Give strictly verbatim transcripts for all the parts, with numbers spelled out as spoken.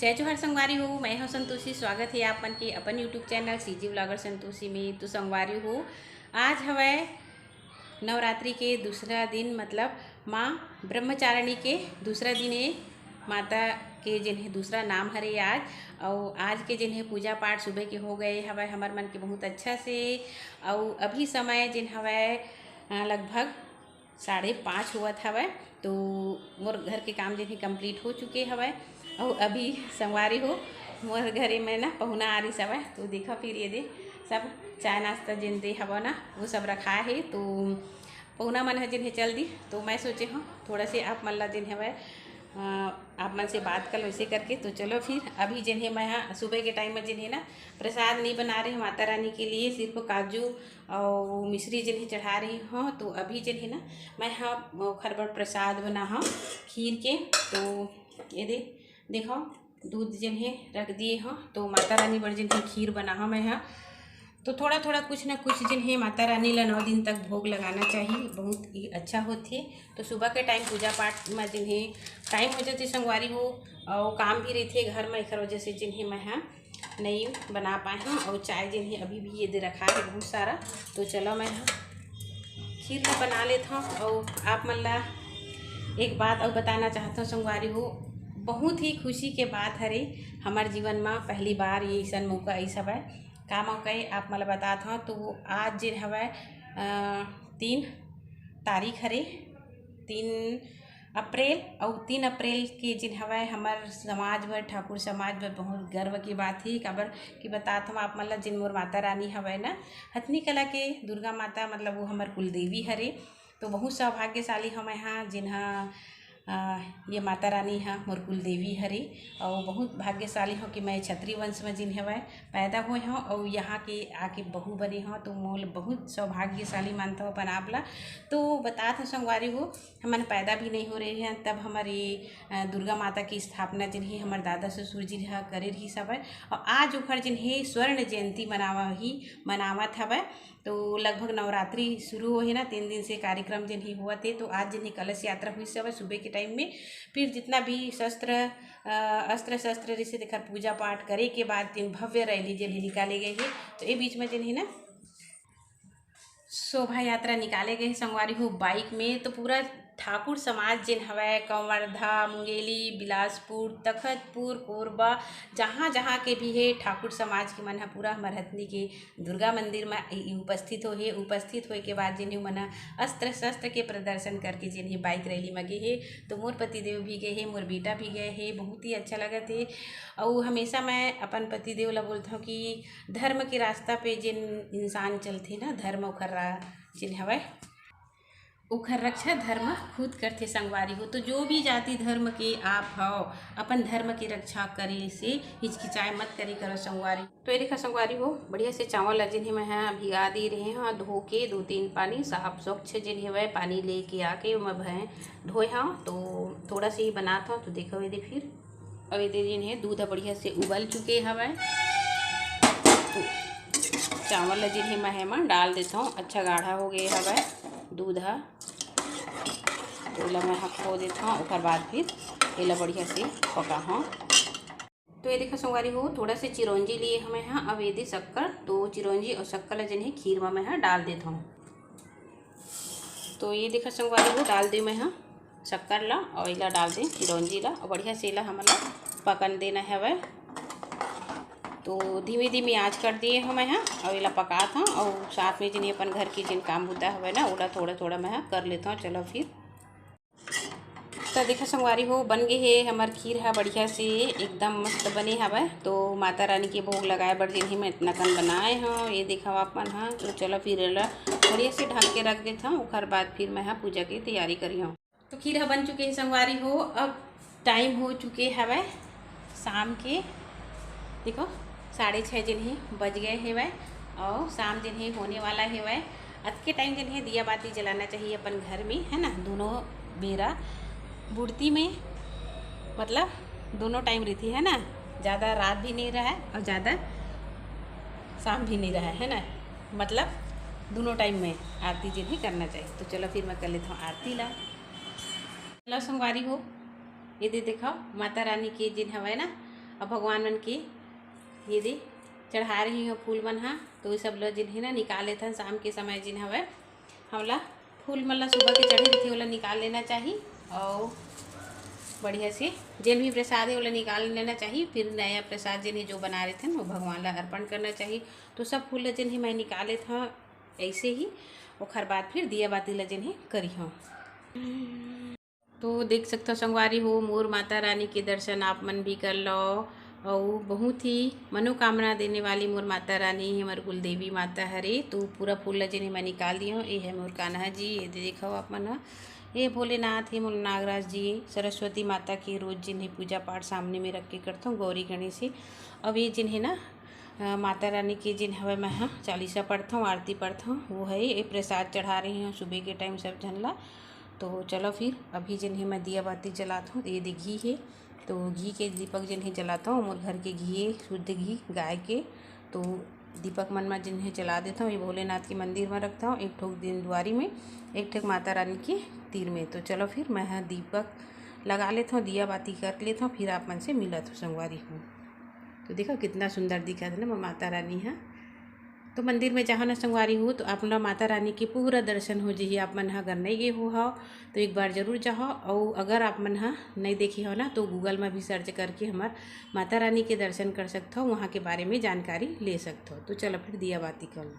जय जोहार संगवारी हो, मैं हूं संतोषी। स्वागत हे आप मन के अपन YouTube channel CG vlogger Santoshi में। तो संगवारी हो, आज हवय नवरात्रि के दूसरा दिन, मतलब माँ ब्रह्मचारिणी के दूसरा दिन ए। माता के जेन हे दूसरा नाम हरे आज, अउ आज के जेन हे पूजा पाठ सुबह के हो गए हवय हमर मन के बहुत अच्छा से। अउ अभी समय जेन हवय, अ, लगभग साढ़े पाँच होवत हवय। तो मोर घर के काम जेन हे complete हो चुके हवय। अउ अभी संगवारी हो, मोर घरे में ना पहुना आ रिस हवय। तो देखा फिर ये दे सब चाय नाश्ता जेन दे हवय ना, वो सब रखा हे। तो पहुना मन ह जेन हे चल दी। तो मैं सोचे हूँ थोड़ा से आप मन ला जेन हवय, अ, आप मन से बात कर लो ऐसे करके। तो चलो फिर अभी जेन हे मैं हा सुबह के टाइम में जेन हे ना प्रसाद नहीं बना रहे हूँ माता रानी के लिए, सिर्फ काजू अउ मिश्री जेन हे चढ़ा रही हूँ। तो अभी जेन हे ना मैं हा ओखर बर प्रसाद बना हूँ खीर के। तो ये दे, देखो, दूध जेन हे रख दिए हूँ, तो माता रानी बर जेन हे खीर बना हूँ मैं हा। तो थोड़ा थोड़ा कुछ ना कुछ जेन हे माता रानी ला नौ दिन तक भोग लगाना चाहिए, बहुत ही अच्छा होथे। तो सुबह के टाइम पूजा पाठ में जेन हे टाइम हो जाथे संगवारी हो, अउ काम भी रहिथे घर में, एकर वजह से जेन हे मैं हा नहीं बना पाए हूँ। अउ चाय जेन हे अभी भी ये दे रखा है बहुत सारा। तो चलो मैं हा खीर ला बना लेत हूँ। अउ आप मन ला एक बात अउ बताना चाहत हूँ संगवारी हो, बहुत ही खुशी के बात हरे हमर जीवन में, पहली बार ये ऐसन मौका आई हवय। का मौका ए आप मन ला बतात हूँ। तो आज जेन हवय, अ, तीन तारीख हरे, तीन अप्रैल, अउ तीन अप्रैल के जेन हवय हमर समाज बर, ठाकुर समाज बर बहुत गर्व की बात ही। काबर कि बतात हूँ आप मन ला, जेन मोर माता रानी हवय ना हथनी कला के दुर्गा माता, मतलब वो हमर कुलदेवी हरे। तो बहुत सौभाग्यशाली हवं मैं हा, जेन हा, अ, ये माता रानी हा मोर कुलदेवी हरे। अउ बहुत भाग्यशाली हूँ कि मैं छत्री वंश में जेन हवय पैदा होए हूँ अउ यहाँ के आके बहू बने हूँ। तो मोल बहुत सौभाग्यशाली मानता हूँ अपन आप ला। तो बतात हूँ संगवारी हो, हमन पैदा भी नहीं हो रहे हैं तब हमर ये, अ, दुर्गा माता की स्थापना जेन हे हमर दादा ससुर जी हा करे रहिस हवय। अउ आज ओखर जेन हे स्वर्ण जयंती मनावा ही मनावत हवय। तो लगभग नवरात्रि शुरू होहे ना, तीन दिन से कार्यक्रम जेन हे होवत हे। तो आज जेन हे कलश यात्रा हुई हवय सुबह के टाइम में, फिर जितना भी शस्त्र, अ, अस्त्र शस्त्र जैसे देखर पूजा पाठ करे के बाद जेन भव्य रैली जेन हे निकाले गए हे। तो ये बीच में जेन हे ना शोभा यात्रा निकाले गए हे संगवारी हो बाइक में। तो पूरा ठाकुर समाज जेन हवय, कवर्धा, मुंगेली, बिलासपुर, तखतपुर, कोरबा, जहाँ जहाँ के भी हे ठाकुर समाज के मन ह पूरा हमर हथनी के दुर्गा मंदिर म इ-, उपस्थित होहे। उपस्थित होए के बाद जेन हे ओमन ह अस्त्र शस्त्र के प्रदर्शन करके जेन हे बाइक रैली म गे हे। तो मोर पतिदेव भी गए हे, मोर बेटा भी गए हे, बहुत ही अच्छा लगत हे। अउ हमेशा मैं अपन पतिदेव ला बोलथौं कि धर्म के रास्ता पे जेन इंसान चलथे ना, धर्म ओखर रा-, जेन हवय, ओखर रक्षा धर्म खुद करथे संगवारी हो। तो जो भी जाति धर्म के आप हव, अपन धर्म के रक्षा करे से हिचकिचाए मत करे करो संगवारी। तो ये देखा संगवारी हो, बढ़िया से चावल ला जेन हे मैं हा भिगा दे रहे हव, धो के दो तीन पानी साफ स्वच्छ जेन हेवय पानी लेके आके ओमा भय धोए हव। तो थोड़ा से ही बनात हव, तो देखो ये दे फिर। अब ये दे जेन हे दूध ह बढ़िया से उबल चुके हवय। तो चावल ला जेन हे मैं हा एमा डाल देथौं, अच्छा गाढ़ा हो गए हवय दूध ह। तो एला मैं हा खो देथौं, ओकर बाद फिर एला बढ़िया से पकाहौं। तो ये देखा संगवारी हो, थोड़ा से चिरौंजी लिए हवं मैं हा, अब ये दे शक्कर, तो चिरौंजी अउ शक्कर ला जेन हे खीर म मैं हा डाल देथौं। तो ये देखा संगवारी हो, डाल दे मैं हा शक्कर ला अउ एला डाल दे चिरौंजी ला अउ बढ़िया से एला हमन ला पकन देना हवय। तो धीमे धीमे आँच कर दिए हवं मैं हा अउ एला पकात हौं अउ साथ में जेन अपन घर के जेन काम बुता हवय ना, ओला थोड़ा थोड़ा मैं हा कर लेत हौं। चलो फिर त देखा संगवारी हो, बन गे हे हमर खीर ह बढ़िया से, एकदम मस्त बने हवय। तो माता रानी के भोग लगाए बर जेन हे मैं इतना कन बनाए हौं। ये देखा आप मन ह, तो चलो फिर एला बढ़िया से ढक के रख देथौं, ओकर बाद फिर मैं ह पूजा के तैयारी करिहौं। तो खीर ह बन चुके हे संगवारी हो, अब टाइम हो चुके हवय शाम के। देखो, साढ़े छः जेन हे बज गए हेवय अउ शाम जेन हे होने वाला हेवय। अतके टाइम जेन हे दिया बाती जलाना चाहिए अपन घर में, है ना, दोनों बेरा बुड़ती में, मतलब दोनों टाइम रहिथे, है ना, ज़्यादा रात भी नहीं रहा है और ज़्यादा शाम भी नहीं रहा है, है ना, मतलब दोनों टाइम में आरती जेन हे करना चाहिए। तो चलो फिर मैं कर लेता हूँ आरती ला। चलो संगवारी हो, ये दे देखो माता रानी के जेन हवय ना, अब भगवान मन के ये दे चढ़ा रही हूँ फूल मन हा। तो ये सब ल जिन हे ना निकाल लेथन, शाम के समय जिन हवय हमला फूल मन ला सुबह के चढ़े रहिथे ओला निकाल लेना चाही। और बढ़िया से जेन भी प्रसाद है ओला निकाल लेना चाही। फिर नया प्रसाद जिन हे जो बना रहिथन वो भगवान ला अर्पण करना चाही। तो सब फूल ला जिन हे मैं निकाल लेथव ऐसे ही। ओखर बाद फिर दिया बाती ला जिन हे करिहव। तो देख सकथव संगवारी हो, मोर माता रानी के दर्शन आप मन भी कर लो। अउ बहुत ही मनोकामना देने वाली मोर माता रानी हमर कुलदेवी माता हरे। तो पूरा फूल ला जेन हे मैं निकाल दियो। ये है मोर कान्हा जी, ये देखो आप मन ह, ये भोलेनाथ हे, मोर नागराज जी, सरस्वती माता के रोज जिन हे पूजा पाठ सामने में रख के करथों, गौरी गणेश हे। अब ये जिन हे ना, अ, माता रानी के जिन हवे मैं ह चालीसा पढ़थों, आरती पढ़थों, वो है ये प्रसाद चढ़ा रही हूँ सुबह के टाइम सब झन ला। तो चलो फिर अभी जिन हे मैं दिया बाती जलात हूँ। ये दे घी हे, तो घी के दीपक जिन हे जलात हूँ, मोर घर के घी हे, शुद्ध घी गाय के। तो दीपक मन में जिन हे जला देता हूँ, ये भोलेनाथ के मंदिर में रखता हूँ, एक ठोक दिन दुआरी में, एक ठोक माता रानी के तीर में। तो चलो फिर मैं ह दीपक लगा लेता हूँ, दिया बाती कर लेता हूँ, फिर आप मन से मिलत हूँ संगवारी हूँ। तो देखो कितना सुंदर दिखत हे ना माता रानी ह। तो मंदिर में जाहो ना संगवारी हो, तो आप मन ला माता रानी के पूरा दर्शन हो जही। आप मन ह अगर नहीं गए हो हव, तो एक बार जरूर जाहो। अउ अगर आप मन ह नहीं देखे हो ना, तो Google में भी सर्च करके हमर माता रानी के दर्शन कर सकथो, वहाँ के बारे में जानकारी ले सकथो। तो चलो फिर दिया बाती कर लो।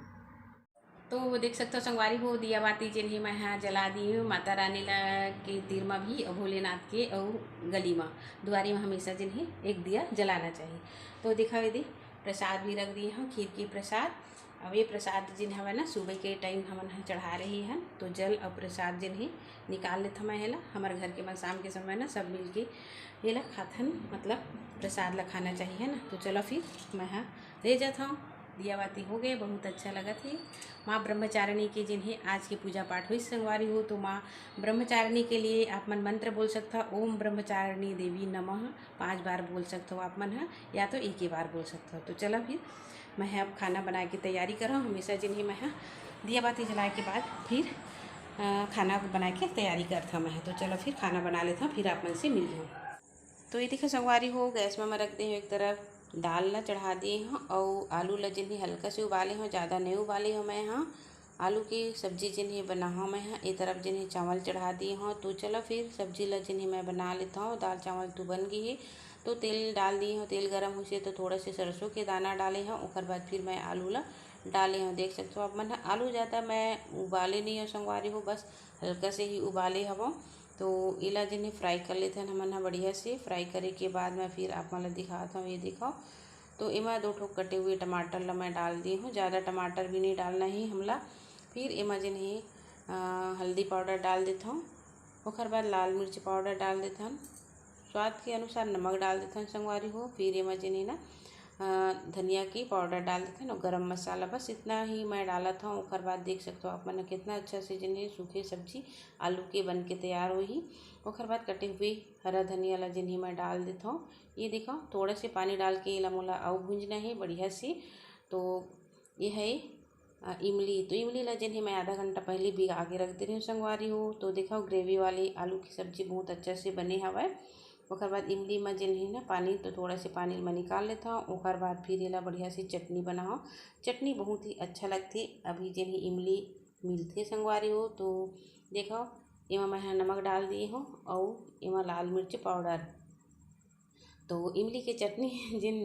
तो वो देख सकथो संगवारी हो, दिया बाती जेन हे मैं ह जला दी हूँ माता रानी ला के तीर में भी, अउ भोलेनाथ के, अउ गली में दुआरी में हमेशा जेन हे एक दिया जलाना चाहिए। तो दिखाओ यदि प्रसाद भी रख दिए हूँ, खीर के प्रसाद। अब ये प्रसाद जिन हवय ना, सुबह के टाइम हमन ह चढ़ा रही हन, तो जल और प्रसाद जिन हे निकाल लेथन मैं हेला। हमर घर के मन शाम के समय ना सब मिलके येला खाथन, मतलब प्रसाद ला खाना चाहिए ना। तो चलो फिर मैं ह ले जात हूँ, दिया बाती हो गए, बहुत अच्छा लगत हे। माँ ब्रह्मचारिणी के जिन हे आज के पूजा पाठ हुई संगवारी हो, तो माँ ब्रह्मचारिणी के लिए आप मन मंत्र बोल सकता, ओम ब्रह्मचारिणी देवी नमः पाँच बार बोल सकते हो आप मन ह, या तो एक ही बार बोल सकते हो। तो चलो फिर मैं ह अब खाना बनाए के तैयारी करहूँ। हमेशा जिन हे मैं ह दिया बाती जलाए के बाद फिर अ, खाना बनाए के तैयारी करथव मैं ह। तो चलो फिर खाना बना लेथव, फिर आप मन से मिलहूँ। तो ये देखो संगवारी हो, गैस में मैं रख दे हूँ एक तरफ दाल ला चढ़ा दिए हूँ, अउ आलू ला जिन हे हल्का से उबाले हूँ, ज़्यादा नहीं उबाले हूँ मैं ह। आलू के सब्जी जिन हे बनाहूँ मैं ह। ए तरफ जिन हे चावल चढ़ा दिए हूँ। तो चलो फिर सब्जी ला जिन हे मैं बना लेता हूँ। दाल चावल तो बन गई है, तो तेल डाल दिए हूँ। तेल गरम होइसे तो थोड़ा से सरसों के दाना डाले हूँ, ओकर बाद फिर मैं आलू ला डाले हूँ। देख सकते हो आप मन ह, आलू ज़्यादा मैं उबाले नहीं हूँ संगवारी हो, बस हल्का से ही उबाले हवों। तो एला जिन हे फ्राई कर लेथन हमन ह बढ़िया से। फ्राई करे के बाद मैं फिर आप मन ला दिखात हूँ। ये देखो, तो एमा दो ठो कटे हुए टमाटर ला मैं डाल दी हूँ। ज़्यादा टमाटर भी नहीं डालना है हमला। फिर एमा जिन हे अ, हल्दी पाउडर डाल देथों, ओकर बाद लाल मिर्च पाउडर डाल देथन, स्वाद के अनुसार नमक डाल देथन संगवारी हो। फिर एमा जिन हे ना अ, धनिया की पाउडर डाल देथन और गरम मसाला, बस इतना ही मैं डालत हूँ। ओकर बाद देख सकते हो आप मन कितना अच्छा से जिन हे सूखे सब्जी आलू के बन के तैयार होही। ओकर बाद कटे हुए हरा धनिया ला जिन हे मैं डाल देथों। ये देखो थोड़ा से पानी डाल के एला मोला अउ भूंजना है बढ़िया से। तो ये है अ, इमली, तो इमली ला जेन हे मैं आधा घंटा पहले भिगा के रख दे रही हूँ संगवारी हो। तो देखो ग्रेवी वाली आलू की सब्जी बहुत अच्छा से बने हवय। ओकर बाद इमली में जेन हे ना पानी, तो थोड़ा से पानी मैं निकाल लेता हूँ। ओकर बाद फिर एला बढ़िया से चटनी बनाओ। चटनी बहुत ही अच्छा लगथे। अभी जेन हे इमली मिलथे संगवारी हो, तो देखो एमा मैं ह नमक डाल दिए हूँ अउ एमा लाल मिर्च पाउडर। तो इमली के चटनी जिन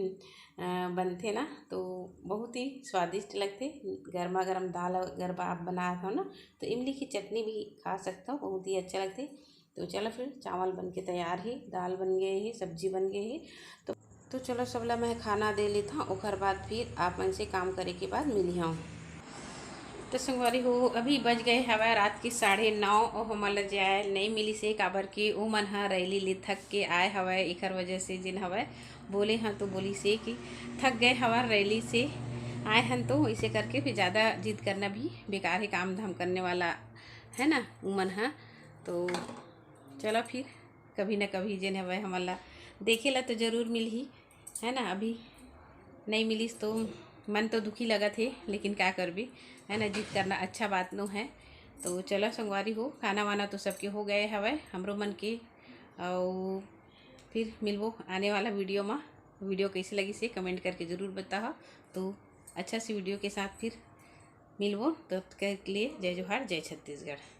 अ, बनथे ना, तो बहुत ही स्वादिष्ट लगथे। गर्मा गर्म दाल अगर आप बनात हो ना, तो इमली की चटनी भी खा सकते हो, बहुत ही अच्छा लगथे। तो चलो फिर चावल बन के तैयार है, दाल बन गए है, सब्जी बन गए है। तो तो चलो सबला मैं खाना दे लेता हूँ, ओकर बाद फिर आप मन से काम करे के बाद मिली हूँ। तो संगवारी हो, अभी बज गए हवय रात के साढ़े नौ। और हमन ल जाए नहीं मिलिस हे, काबर कि ओ मन ह रैली ले थक के आए हवय, एखर वजह से जिन हवय बोले हन तो बोलिस हे कि थक गए हवन रैली से आए हन, तो इसे करके फिर ज़्यादा जिद करना भी बेकार है, काम धाम करने वाला है ना उमन ह। तो चलो फिर कभी ना कभी जेन हवय हमन ला देखे ला तो जरूर मिलही, है ना। अभी नहीं मिलिस तो मन तो दुखी लगत हे, लेकिन का करबे, है ना, जिद करना अच्छा बात नो है। तो चलो संगवारी हो, खाना वाना तो सबके हो गए हवय, हमरो मन के। अउ फिर मिलबो आने वाला वीडियो मा। वीडियो कैसे लगिस हे, कमेंट करके जरूर बताओ। तो अच्छा सी वीडियो के साथ फिर मिलबो, तब तक के लिए जय जोहार, जय छत्तीसगढ़।